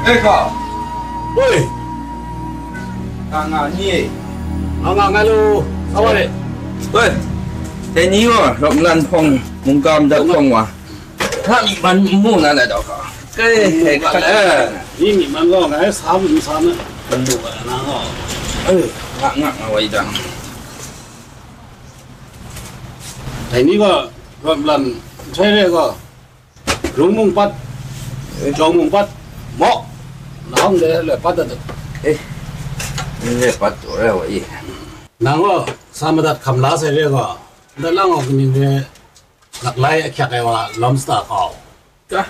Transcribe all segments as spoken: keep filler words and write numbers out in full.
Ei, ka. Oi. Nga nga ni e. Nga nga nga lo. Awa le. Oi. Dai ni gaw, rawt malan hpawng, mungga madat hpawng wa. Hta myi man n mu na lai dau ka. Kai, kai, kai, eh. Ni myi man gaw, ngai sa bu n sa na. N mu ga na gaw. Eh, nga, nga, nga wai dang. Dai ni gaw, rawt malan, nhtoi re gaw, rung mung pat, jawng mung pat, maw, lahkawng de le pat dat. Eh, n le pat taw rai wa i. Nang gaw, sa madat hkam la sai re gaw, ndat lang gaw kaning re, laklai ahkyak ai wa lawm sata hkau. Ka.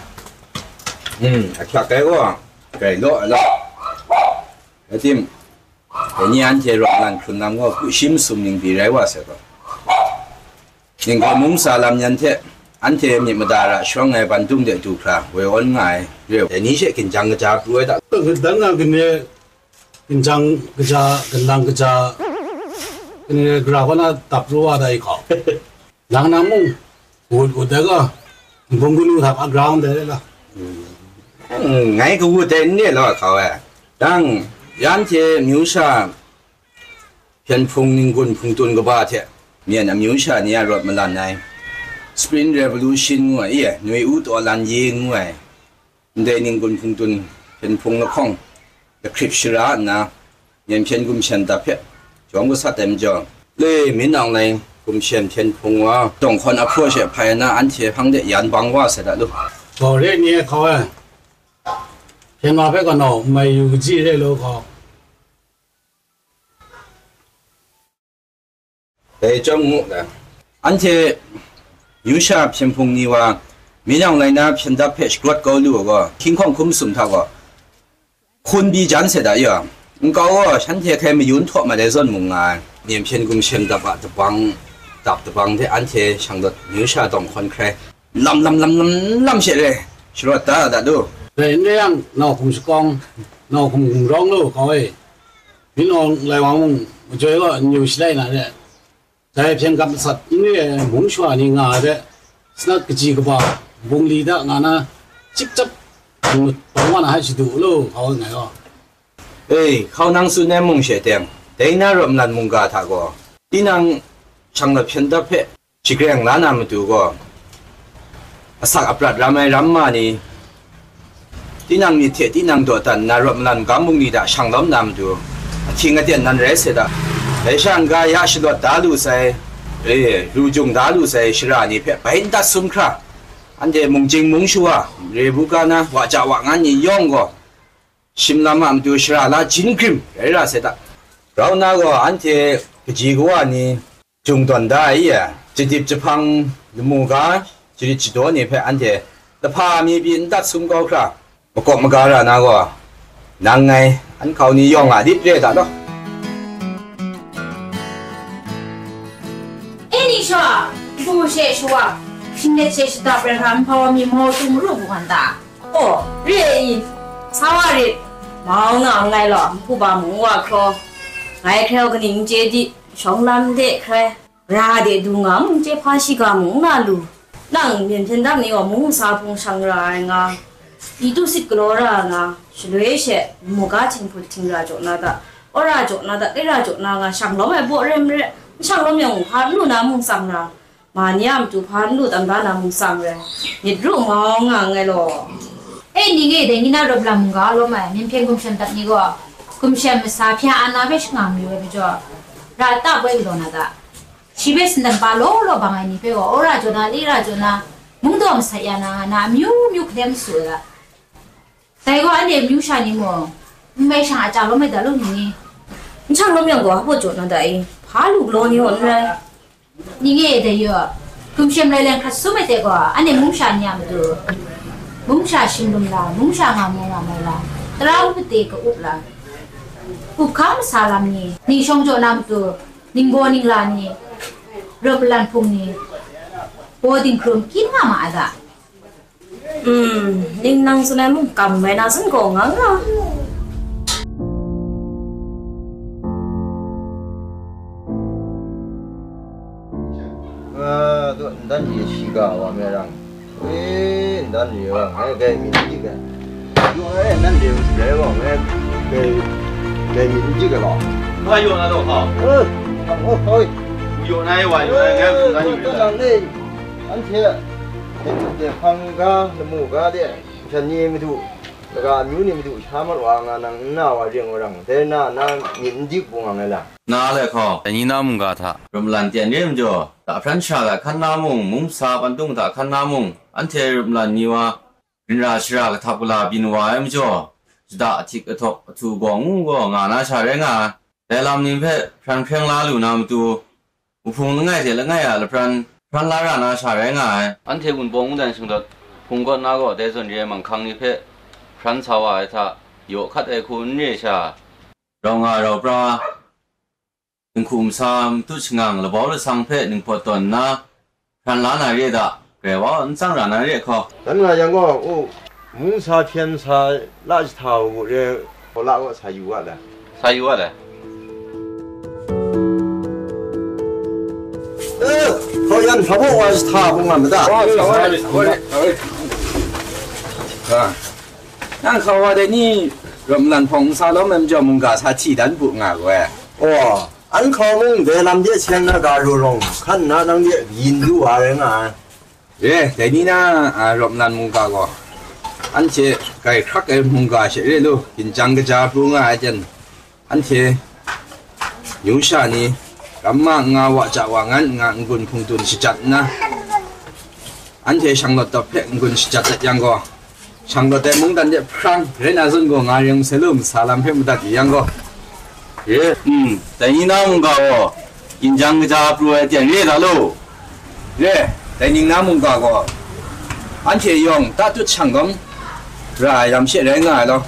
Hmm, ahkyak ai gaw, grai law ai law. Atim, dai ni anhte rawt lan hkrun lam gaw, hku shi masum ning pyi rai wa sai gaw. Ninggaw mung sa lam yan hte, anhte myit mada ra shawng ai bandum de du hkra, woi awn nga ai, re ai. Dai ni she ginjang kaja pru ai da. Dang nga gane, ginjang kaja, ginlang kaja, gane gara kaw na dap pru wa da i hkau. Nang nang mung, wut wut ai gaw, nbung ganu hta a ground de la. Hmm, ngai kawut ai n re law hkau ai. Dang, yan hte amyu sha hpyen hpung ninggun hpung tun kaba hte, myen amyu sha ni a rawt malan ai, Spring Revolution ngu ai, i, nwi u taw lan ye ngu ai, ndai ninggun hpung tun hpyen hpung lahkawng, lahkrip shara nna, myen hpyen gumshem dap hpe, jawm gasat ai majaw, le Min Aung Hlaing gumshem hpyen hpung wa, dawng hkawn ahpraw she hpai na anhte hpang de yan bang wa sai da lu. Gaw re ni e hkau ai, hpyen wa hpe galaw n mai yu kaji re law gaw, dai chyawm ngu na, anhte yu sha hpyen hpung ni wa, Min Aung Hlaing na hpyen dap hpe shagawt kau lu ai gaw, hkying hkawng hkum sum hta gaw, hkun byi jan sai da ya. Nkau gaw, shanhte hkai mayun htaw mat ai zawn mung nga ai. Myen hpyen gumshem dap a dabang, dap dabang hte anhte shanglawt yu sha dawng hkawn hkrai, lam lam lam lam lam she re, sharawt da da lu. Dai n re yang, nau hkum shakawng, nau hkum gumrawng lu, kau e. Min Aung Hlaing wa mung, majoi gaw n yu shalai na re. Dai hpyen gap masat n re ai mung shawa ni nga ai hpe, sanat kaji kaba, bungli da nga na, chyip chyap, ngut tawn wa na hai shadu law, hkau ngai gaw. Ei, hkau nang tsun ai mung she teng, dai na rawt malan mungga hta gaw, tinang shanglawt hpyen dap hpe shagreng la na matu gaw, asak aprat ram ai ramma ni, tinang myit hte tinang dawdan nna rawt malan gang bungli hta shanglawm na matu, ahkying aten nan rai sai da. Dai sha n-ga ya shalawt da lu sai, e, ru jung da lu sai shara ni hpe bai n dat sum hkra, anhte mung jing mung shawa, re bu ga na, wa ja wa ngan ni yawng gaw, shim lam a matu shara la jin grim rai ra sai da. Grau na gaw anhte kaji kawa ni, jung tawn da ai, jadip jahpang lamu ga, jarit jadaw ni hpe anhte lahpa mi pyi n dat sum kau hkra, makawp maga ra na gaw, nang ngai an hkau ni yawng a lit re da law. E ni sha, bu she shawa, shinglet she shadap rai hkra, nhpa wa mi maw tung ru bu kan ta? Oh, re ai i, sa wa rit, mau nga nngai law, nhku ba mung wa hkraw, ngai hkrau kaning n chye di, shawng lam de hkrai, ra de du nga mung chye hpa shiga mung na lu, nang myen hpyen dam ni gaw mung nsa hpung shang ra ai nga, i tu sit galaw ra nga, shaloi she, mu ga htinghput htingra jaw na da, wora jaw na da, lera jaw na nga, shang lawm ai baw re mare, n shang lawm yang, hpa n lu na mung tsang ra, ma ni a matu hpa n lu tam da na mung tsang re, myit ru mau nga nngai law. E, ning e, dai ni na rawt malan mungga lawm ai, myen hpyen gumshem dap ni gaw, gumshem masa hpya ana hpe shanga mayu ai majaw, ra ta poi galaw na ta? Shi hpe sindai pa law law bang ai ni hpe gaw, wora jaw na, lera jaw na, mungdaw masat ya na, na amyu myu hkalem su ai ga. Dai gaw, anhte amyu sha ni mung, n mai shang a chya lawm ai da lu ni? N shang lawm yang gaw, hpa jaw na da i? Hpa lu galaw ni gaw n rai. Ning e dai yaw, gumshem lai leng hkrat sum ai hte gaw, anhte mung sha ni a matu, mung sha shim lum la, mung sha nga mu nga mai la, tara up mate ka up la, up hkam masa lam ni, ning shawng jaw na matu, ningbaw ningla ni, rawt malan hpung ni, baw dinghkrum kyin nga ma ai ga. Hmm, ning nang tsun ai mung kam mai na tsun gaw nga nga. Nga, tu ndan ye shiga wa me rang. Eh, ndan ye wa, ngai gai mi di ga. Yu ai, nanhte mung shaloi gaw ngai dai, dai myit n dik ai gaw. Nga yaw na taw hka? E, hkang hkau hkau i. Yaw na e wa, yaw na e, ngai mung n yu ai. Tawt lang e, anhte hte hpang ga, lamu ga de, hpyen ni madu, kaga amyu ni madu, sha mat wa nga nang n na wa ring wa rang, dai na, na myit n dik bung nga ngai la. Na le hkaw, dai ni na mungga hta, Rum lan ten re majaw, dahpran shara hta hkan na mung, mungsa pandung hta hkan na mung, anhte Rum lan ni wa, rinra shara kahtap gala byin wa ai majaw, shada ahtik ahtawk ahtu gawng ngu gaw nga na sha rai nga ai. Dai lam ni hpe hpran hkreng la lu na matu, wuhpung langai hte langai a lapran hpran la ra na sha rai nga ai. Anhte Wunpawng mungdan shinglawt hpung kaw na gaw dai zawn re ai manghkang ni hpe hpran sa wa ai hta, yaw hkat ai hku n re sha, rau nga rau pra, dinghku masa, matut shangang, labau lasang hpe ninghpawt tawn nna, hpran la na re da, grai wa n tsang ra na re hkaw. Dan nga yang gaw, u, mungsa hpyen sa la jahta u re, hkaw la gaw sa yu wa le. Sa yu wa le. E, hkaw yan hpa baw wa jahta bung nga ma ta? Wa, sa wa le, sa wa le, sa wa le. A, nang hkawa dai ni Rum lan hpawng n sa lawm ai majaw mungga sa hti dan bu nga gaw e. Aw, an hkaw mung dai lam de seng na ga rawng hkan nna nang de yin lu wa rai nga ai. Re, dai ni na, a, Rum lan mungga gaw, anhte grai hkrak ai mungga she re lu, ginjang kaja pru nga ai jen, anhte, yu sha ni, ramma n nga, wa ja wa ngan n nga, n-gun hpung dun shajat nna, anhte shanglawt dawp hpe n-gun shajat dat yang gaw, shanglawt ai mungdan de hprang, rai na zawn gaw nga ring masai lu, masa lam hpe madat yu yang gaw, re, mm, dai ni na mungga gaw, ginjang kaja pru ai ten re da lu. Re, dai ning na mungga gaw, anhte yawng tatut shanglawm ra ai lam she rai nga ai law,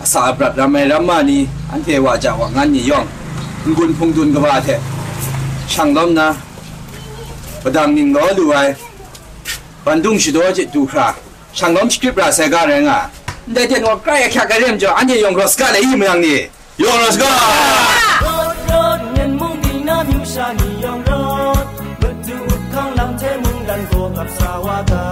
asa aprat ram ai ramma ni, anhte wa ja wa ngan ni yawng, n-gun hpung dun kaba hte shanglawm na, padang ning law lu ai, bandung shadaw hte du hkra, shanglawm shagrip ra sai ga rai nga ai. Ndai hte naw grai ahkyak ai re majaw, anhte yawng rawt saga lai i mayang ni? Yawng rawt saga! Rawt, rawt, Myen mung ni na amyu sha ni yawng rawt, madu up hkang lam hte mungdan gaw ap sa wa ga.